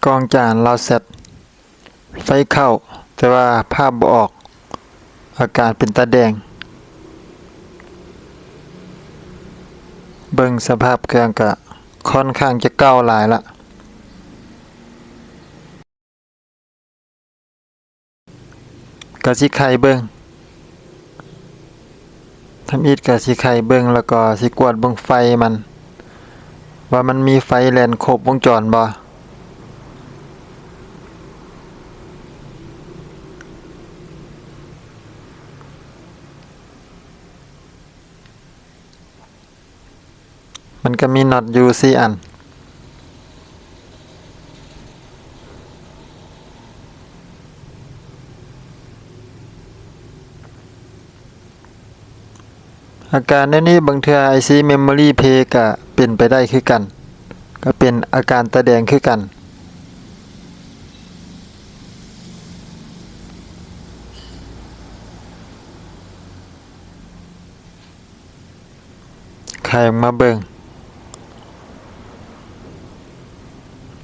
ກ້ອງຈານລາວແຊັດ ໄຟເຂົ້າ ແຕ່ວ່າພາບບໍ່ອອກ ອາການເປັນຕາແດງ. ເບິ່ງສະພາບເຄື່ອງກະຂ້ອນຂ້າງຈະເກົ່າຫຼາຍລະ. ກະຊິໄຂເບິ່ງ ທຳອິດກະຊິໄຂເບິ່ງ ແລ້ວກໍຊິກວດເບິ່ງໄຟມັນ ວ່າມັນມີໄຟແລ່ນຄົບວົງຈອນບໍ່. ມັນກະມີນັອດຢູ່ສີ່ອັນ. ອາການແນວນີ້ບາງເທື່ອໄອຊີເມມໂມຣີເພກະເປັນໄປໄດ້ຄືກັນ ກະເປັນອາການຕາແດງຄືກັນ. ໄຂອອກມາເບິ່ງ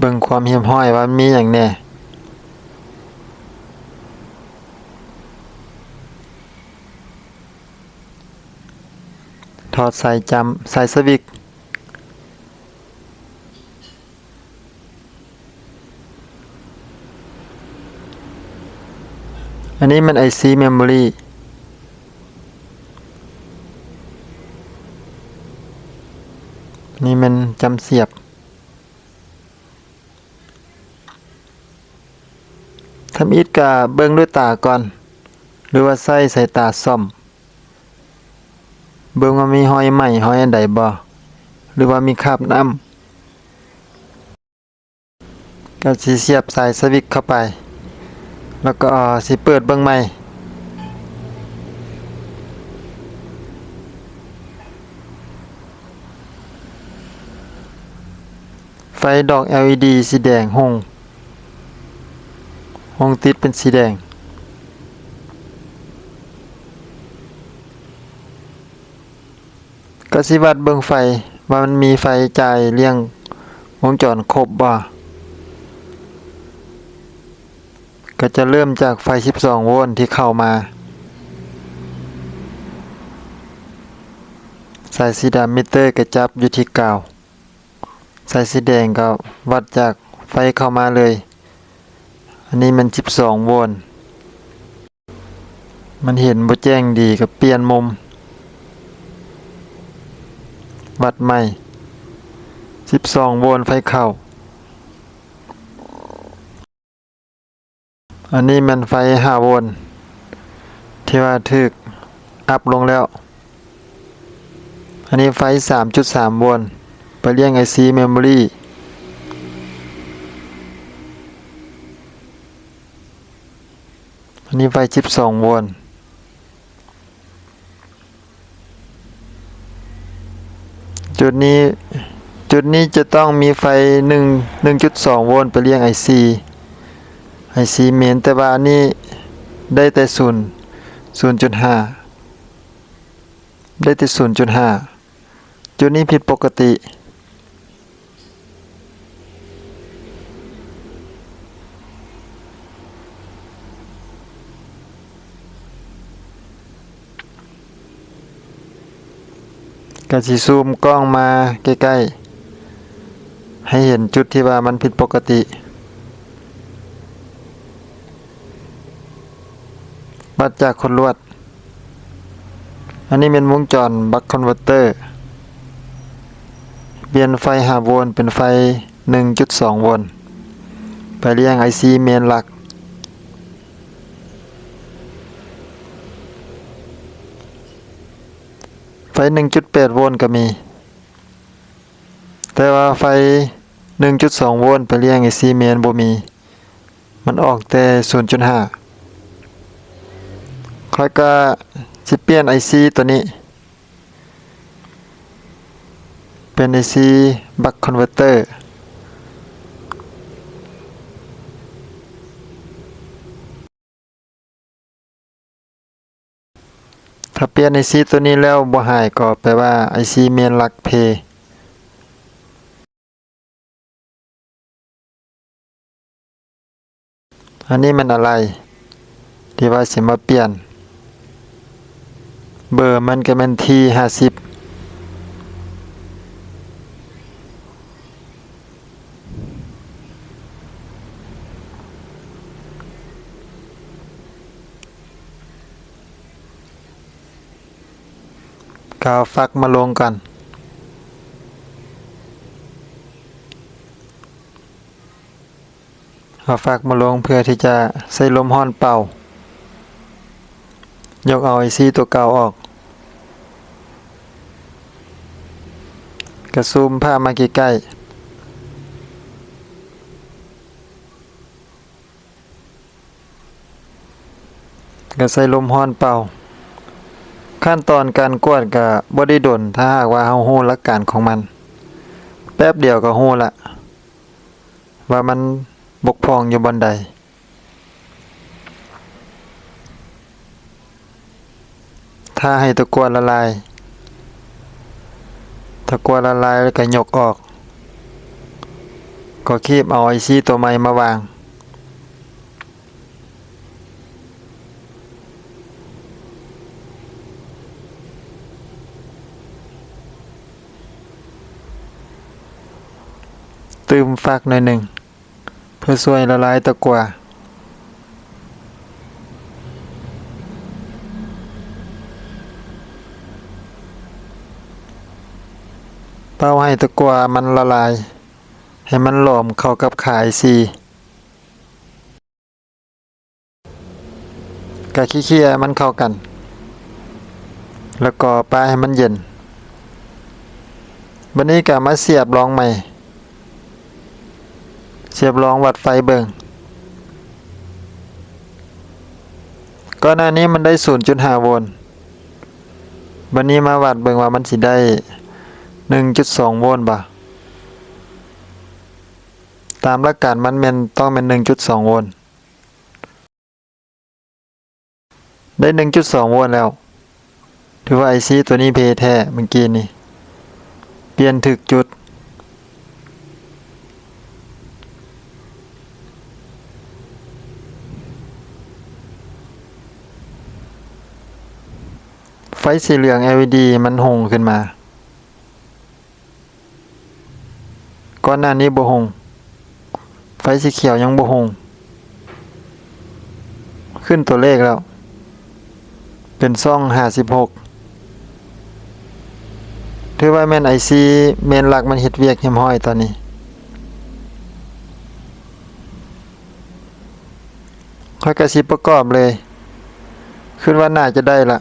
ເບິ່ງຄວາມຮຽບຮ້ອຍວ່າມັນມີຫຍັງແດ່. ຖອດສາຍຈຳ ສາຍສະວິກ. ອັນນີ້ແມ່ນໄອຊີເມມໂມຣີ ນີ້ແມ່ນຈຳສຽບ. ທຳອິດກະເບິ່ງດ້ວຍຕາກ່ອນ ຫຼືວ່າໃຊ້ສາຍຕາສ່ອງ ເບິ່ງວ່າມີຮອຍໄໝ້ ຮອຍອັນໃດບໍ່ ຫຼືວ່າມີຄາບນ້ຳ. ກະຊິສຽບສາຍສະວິກເຂົ້າໄປ ແລ້ວກໍຊິເປີດເບິ່ງໃໝ່. ໄຟດອກແອລອີດີສີແດງຮຸ່ງ ຮຸ່ງຕິດເປັນສີແດງ. ກະຊິວັດເບິ່ງໄຟວ່າມັນມີໄຟຈ່າຍລ້ຽງວົງຈອນຄົບບໍ່. ກະຈະເລີ່ມຈາກໄຟສິບສອງໂວນທີ່ເຂົ້າມາ. ສາຍສີດຳມິເຕີກະຈັບຢູ່ທີ່ກາວ. ສາຍສີແດງກໍວັດຈາກໄຟເຂົ້າມາເລີຍ. ອັນນີ້ແມ່ນສິບສອງໂວນ. ມັນເຫັນບໍ່ແຈ້ງດີກໍປ່ຽນມຸມ ວັດໃໝ່. ສິບສອງໂວນໄຟເຂົ້າ. ອັນນີ້ແມ່ນໄຟຫ້າໂວນ ທີ່ວ່າຖືກອັບລົງແລ້ວ. ອັນນີ້ໄຟສາມຈຸດສາມໂວນ ໄປລ້ຽງໄອຊີເມມໂມຣີ. ອັນນີ້ໄຟສິບສອງໂວນ. ຈຸດນີ້ ຈຸດນີ້ຈະຕ້ອງມີໄຟໜຶ່ງ ໜຶ່ງຈຸດສອງໂວນໄປລ້ຽງໄອຊີ ໄອຊີເມນ ແຕ່ວ່າອັນນີ້ໄດ້ແຕ່ສູນ ສູນຈຸດຫ້າ ໄດ້ແຕ່ສູນຈຸດຫ້າ. ຈຸດນີ້ຜິດປົກກະຕິ. ກະຊິຊູມກ້ອງມາໃກ້ໆ ໃຫ້ເຫັນຈຸດທີ່ວ່າມັນຜິດປົກກະຕິ. ວັດຈາກຂົນລວດ. ອັນນີ້ແມ່ນວົງຈອນບັກຄອນເວີເຕີ ປ່ຽນໄຟຫ້າໂວນເປັນໄຟໜຶ່ງຈຸດສອງໂວນ ໄປລ້ຽງໄອຊີເມນຫຼັກ. ໄຟໜຶ່ງຈຸດແປດໂວນກໍມີ ແຕ່ວ່າໄຟໜຶ່ງຈຸດສອງໂວນໄປລ້ຽງໄອຊີເມນບໍ່ມີ. ມັນອອກແຕ່ສູນຈຸດຫ້າ. ຂ້ອຍກະຊິປ່ຽນໄອຊີໂຕນີ້ ເປັນໄອຊີບັກຄອນເວີເຕີ. ຖ້າປ່ຽນໄອຊີໂຕນີ້ແລ້ວບໍ່ຫາຍ ກໍແປວ່າໄອຊີເມນຫຼັກເພ. ອັນນີ້ແມ່ນອາໄຫຼ່ທີ່ວ່າຊິມາປ່ຽນ ເບີມັນກໍແມ່ນທີຫ້າສິບ. ກໍເອົາຝັກມາລົງກ່ອນ. ເອົາຝັກມາລົງເພື່ອທີ່ຈະໃຊ້ລົມຮ້ອນເປົ່າ ຍົກເອົາໄອຊີຕົວເກົ່າອອກ. ກະຊູມພາບມາໃກ້ໆ. ກະໃຊ້ລົມຮ້ອນເປົ່າ. ຂັ້ນຕອນການກວດກະບໍ່ໄດ້ດົນ ຖ້າຫາກວ່າເຮົາຮູ້ຫຼັກການຂອງມັນ ແປັບດຽວກະຮູ້ລະວ່າມັນບົກຜ່ອງຢູ່ບ່ອນໃດ. ຖ້າໃຫ້ຕະกั่ວລະລາຍ, ຕະກົ່ວລະລາຍແລ້ວກໍຍົກອອກ, ກໍຄີບເອົາໄອຊີຕົວໃໝ່ມາວາງ. ຕື່ມຝັກໜ້ອຍໜຶ່ງ ເພື່ອຊ່ວຍລະລາຍຕະກົ່ວ. ເປົ່າໃຫ້ຕະກົ່ວມັນລະລາຍ, ໃຫ້ມັນຫຼອມເຂົ້າກັບຂາໄອຊີ. ກະເຄ່ຍໃຫ້ມັນເຂົ້າກັນ ແລ້ວກໍປະໃຫ້ມັນເຢັນ. ບາດນີ້ກະມາສຽບລອງໃໝ່, ສຽບລອງວັດໄຟເບິ່ງ. ກ່ອນໜ້ານີ້ມັນໄດ້ສູນຈຸດຫ້າໂວນ, ບາດນີ້ມາວັດເບິ່ງວ່າມັນຊິໄດ້ໜຶ່ງຈຸດສອງໂວນບໍ່. ຕາມຫຼັກການມັນແມ່ນ ຕ້ອງແມ່ນໜຶ່ງຈຸດສອງໂວນ. ໄດ້ໜຶ່ງຈຸດສອງໂວນແລ້ວ. ຖືວ່າໄອຊີຕົວນີ້ເພແທ້ມື້ກີ້ນີ້, ປ່ຽນຖືກຈຸດ. ໄຟສີເຫຼືອງ ແອລອີດີ ມັນຮຸ່ງຂຶ້ນມາ. ກ່ອນໜ້ານີ້ບໍ່ຮຸ່ງ, ໄຟສີຂຽວຍັງບໍ່ຮຸ່ງ. ຂຶ້ນຕົວເລກແລ້ວ, ເປັນຊ່ອງຫ້າສິບຫົກ. ຖືວ່າແມ່ນໄອຊີເມນຫຼັກມັນເຮັດວຽກຮຽບຮ້ອຍຕອນນີ້. ຂ້ອຍກະຊິປະກອບເລີຍ, ຄິດວ່າໜ້າຈະໄດ້ລະ,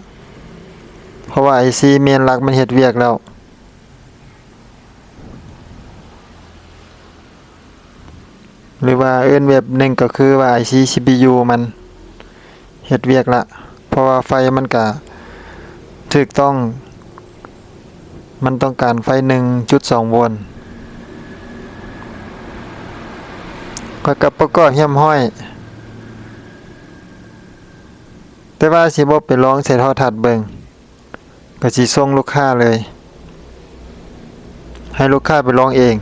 ເພາະວ່າໄອຊີເມນຫຼັກມັນເຮັດວຽກແລ້ວ. ຫຼືວ່າເອີ້ນແບບໜຶ່ງກໍຄືວ່າໄອຊີຊີພີຢູມັນເຮັດວຽກລະ, ເພາະວ່າໄຟມັນກະຖືກຕ້ອງ, ມັນຕ້ອງການໄຟໜຶ່ງຈຸດສອງໂວນ. ຂ້ອຍກະປະກອບຮຽບຮ້ອຍ, ແຕ່ວ່າຊິບໍ່ໄປລອງໃສ່ໂທລະທັດເບິ່ງ. ກະຊິສົ່ງລູກຄ້າເລີຍ, ໃຫ້ລູກຄ້າໄປລອງເອງ.